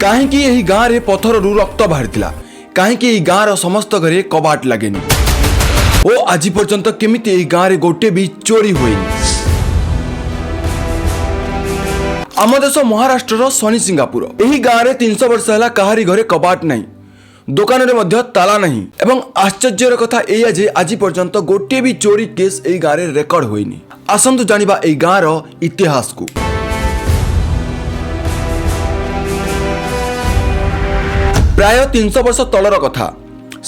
କାହିଁକି ଏହି ଗାଁରେ ପଥରରୁ ରକ୍ତ ବାହାରିଥିଲା? କାହିଁକି ଏହି ଗାଁର ସମସ୍ତ ଘରେ କବାଟ ଲାଗେନି? ଓ ଆଜି ପର୍ଯ୍ୟନ୍ତ କେମିତି ଏହି ଗାଁରେ ଗୋଟେ ବି ଚୋରି ହୋଇନି? ଆମ ଦେଶ ମହାରାଷ୍ଟ୍ରର ଶନି ସିଙ୍ଗାପୁର। ଏହି ଗାଁରେ 300 ବର୍ଷ ହେଲା କାହାରି ଘରେ କବାଟ ନାହିଁ, ଦୋକାନରେ ମଧ୍ୟ ତାଲା ନାହିଁ ଏବଂ ଆଶ୍ଚର୍ଯ୍ୟର କଥା ଏଇଆ ଯେ ଆଜି ପର୍ଯ୍ୟନ୍ତ ଗୋଟିଏ ବି ଚୋରି କେସ୍ ଏହି ଗାଁରେ ରେକର୍ଡ ହୋଇନି। ଆସନ୍ତୁ ଜାଣିବା ଏହି ଗାଁର ଇତିହାସକୁ। ପ୍ରାୟ 300 ବର୍ଷ ତଳର କଥା।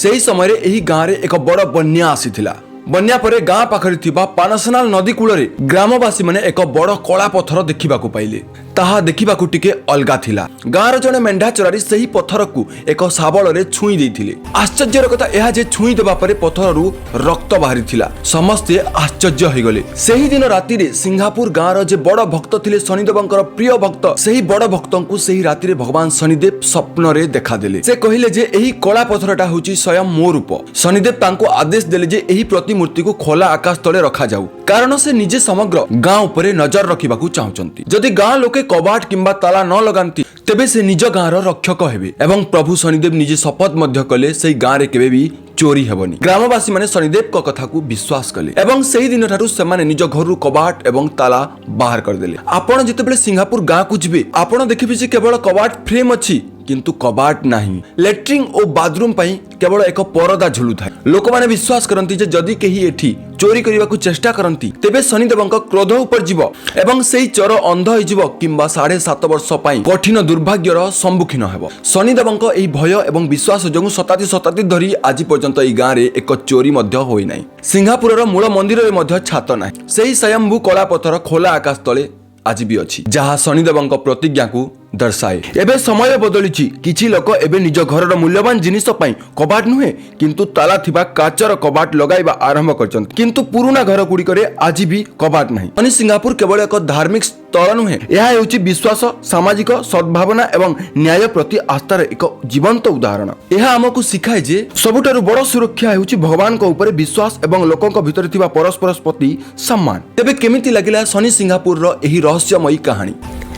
ସେହି ସମୟରେ ଏହି ଗାଁରେ ଏକ ବଡ଼ ବନ୍ୟା ଆସିଥିଲା। ବନ୍ୟା ପରେ ଗାଁ ପାଖରେ ଥିବା ପାନସନାଲ ନଦୀ କୂଳରେ ଗ୍ରାମବାସୀମାନେ ଏକ ବଡ଼ କଳା ପଥର ଦେଖିବାକୁ ପାଇଲେ। ତାହା ଦେଖିବାକୁ ଟିକେ ଅଲଗା ଥିଲା। ଗାଁର ଜଣେ ମେଣ୍ଢା ଚରାରୀ ସେହି ପଥରକୁ ଏକ ଶାବଳରେ ଛୁଇଁ ଦେଇଥିଲେ। ଆଶ୍ଚର୍ଯ୍ୟର କଥା ଏହା ଯେ ଛୁଇଁ ଦେବା ପରେ ପଥରରୁ ରକ୍ତ ବାହାରିଥିଲା। ସମସ୍ତେ ଆଶ୍ଚର୍ଯ୍ୟ ହୋଇଗଲେ। ସେହି ଦିନ ରାତିରେ ସିଙ୍ଗାପୁର ଗାଁର ଯେ ବଡ଼ ଭକ୍ତ ଥିଲେ, ଶନିଦେବଙ୍କର ପ୍ରିୟ ଭକ୍ତ, ସେହି ବଡ଼ ଭକ୍ତଙ୍କୁ ସେହି ରାତିରେ ଭଗବାନ ଶନିଦେବ ସ୍ୱପ୍ନରେ ଦେଖାଦେଲେ। ସେ କହିଲେ ଯେ ଏହି କଳା ପଥରଟା ହେଉଛି ସ୍ୱୟଂ ମୋ ରୂପ। ଶନିଦେବ ତାଙ୍କୁ ଆଦେଶ ଦେଲେ ଯେ ଏହି ପ୍ରତିମୂର୍ତ୍ତିକୁ ଖୋଲା ଆକାଶ ତଳେ ରଖାଯାଉ, କାରଣ ସେ ନିଜେ ସମଗ୍ର ଗାଁ ଉପରେ ନଜର ରଖିବାକୁ ଚାହୁଁଛନ୍ତି। ଯଦି ଗାଁ ଲୋକେ କବାଟ କିମ୍ବା ତାଲା ନ ଲଗାନ୍ତି, ତେବେ ସେ ନିଜ ଗାଁର ରକ୍ଷକ ହେବେ ଏବଂ ପ୍ରଭୁ ଶନିଦେବ ନିଜେ ଶପଥ ମଧ୍ୟ କଲେ, ସେଇ ଗାଁରେ କେବେ ବି ଚୋରି ହେବନି। ଗ୍ରାମବାସୀମାନେ ଶନିଦେବଙ୍କ କଥାକୁ ବିଶ୍ୱାସ କଲେ ଏବଂ ସେହି ଦିନଠାରୁ ସେମାନେ ନିଜ ଘରୁ କବାଟ ଏବଂ ତାଲା ବାହାର କରିଦେଲେ। ଆପଣ ଯେତେବେଳେ ସିଙ୍ଗାପୁର ଗାଁକୁ ଯିବେ, ଆପଣ ଦେଖିବେ ଯେ କେବଳ କବାଟ ଫ୍ରେମ୍ ଅଛି କିନ୍ତୁ କବାଟ ନାହିଁ। ଲେଟ୍ରିନ୍ ଓ ବାଥରୁମ୍ ପାଇଁ କେବଳ ଏକ ପରଦା ଝୁଲୁଥାଏ। ଲୋକମାନେ ବିଶ୍ୱାସ କରନ୍ତି ଯେ ଯଦି କେହି ଏଠି ଚୋରି କରିବାକୁ ଚେଷ୍ଟା କରନ୍ତି, ତେବେ ଶନିଦେବଙ୍କ କ୍ରୋଧ ଉପରେ ଯିବ ଏବଂ ସେହି ଚୋର ଅନ୍ଧ ହୋଇଯିବ କିମ୍ବା 7.5 ବର୍ଷ ପାଇଁ କଠିନ ଦୁର୍ଭାଗ୍ୟର ସମ୍ମୁଖୀନ ହେବ। ଶନିଦେବଙ୍କ ଏହି ଭୟ ଏବଂ ବିଶ୍ୱାସ ଯୋଗୁଁ ଶତାବ୍ଦୀ ଶତାବ୍ଦୀ ଧରି ଆଜି ପର୍ଯ୍ୟନ୍ତ ଏହି ଗାଁରେ ଏକ ଚୋରି ମଧ୍ୟ ହୋଇନାହିଁ। ସିଙ୍ଗାପୁରର ମୂଳ ମନ୍ଦିରରେ ମଧ୍ୟ ଛାତ ନାହିଁ। ସେହି ସ୍ୱୟମ୍ଭୂ କଳା ପଥର ଖୋଲା ଆକାଶ ତଳେ ଆଜି ବି ଅଛି, ଯାହା ଶନିଦେବଙ୍କ ପ୍ରତିଜ୍ଞାକୁ ଦର୍ଶାଏ। ଏବେ ସମୟ ବଦଳିଛି। କିଛି ଲୋକ ଏବେ ନିଜ ଘରର ମୂଲ୍ୟବାନ ଜିନିଷ ପାଇଁ କବାଟ ନୁହେଁ, କିନ୍ତୁ ତାଲା ଥିବା କାଚର କବାଟ ଲଗାଇବା ଆରମ୍ଭ କରିଛନ୍ତି। କିନ୍ତୁ ପୁରୁଣା ଘର ଗୁଡ଼ିକରେ ଆଜି ବି କବାଟ ନାହିଁ। ଶନି ସିଙ୍ଗାପୁର କେବଳ ଏକ ଧାର୍ମିକ ସ୍ଥଳ ନୁହେଁ, ଏହା ହେଉଛି ବିଶ୍ୱାସ, ସାମାଜିକ ସଦ୍ଭାବନା ଏବଂ ନ୍ୟାୟ ପ୍ରତି ଆସ୍ଥାର ଏକ ଜୀବନ୍ତ ଉଦାହରଣ। ଏହା ଆମକୁ ଶିଖାଏ ଯେ ସବୁଠାରୁ ବଡ଼ ସୁରକ୍ଷା ହେଉଛି ଭଗବାନଙ୍କ ଉପରେ ବିଶ୍ୱାସ ଏବଂ ଲୋକଙ୍କ ଭିତରେ ଥିବା ପରସ୍ପର ପ୍ରତି ସମ୍ମାନ। ତେବେ କେମିତି ଲାଗିଲା ଶନି ସିଙ୍ଗାପୁରର ଏହି ରହସ୍ୟମୟୀ କାହାଣୀ?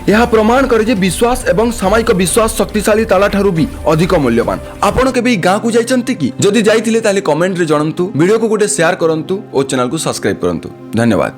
ଏହା ପ୍ରମାଣ କରେ ଯେ ବିଶ୍ୱାସ ଏବଂ ସାମାଜିକ ବିଶ୍ୱାସ ଶକ୍ତିଶାଳୀ ତାଲା ଠାରୁ ବି ଅଧିକ ମୂଲ୍ୟବାନ। ଆପଣ କେବେ ଏହି ଗାଁକୁ ଯାଇଛନ୍ତି କି? ଯଦି ଯାଇଥିଲେ, ତାହେଲେ କମେଣ୍ଟରେ ଜଣାନ୍ତୁ। ଭିଡ଼ିଓକୁ ଗୋଟେ ସେୟାର କରନ୍ତୁ ଓ ଚ୍ୟାନେଲକୁ ସବସ୍କ୍ରାଇବ କରନ୍ତୁ। ଧନ୍ୟବାଦ।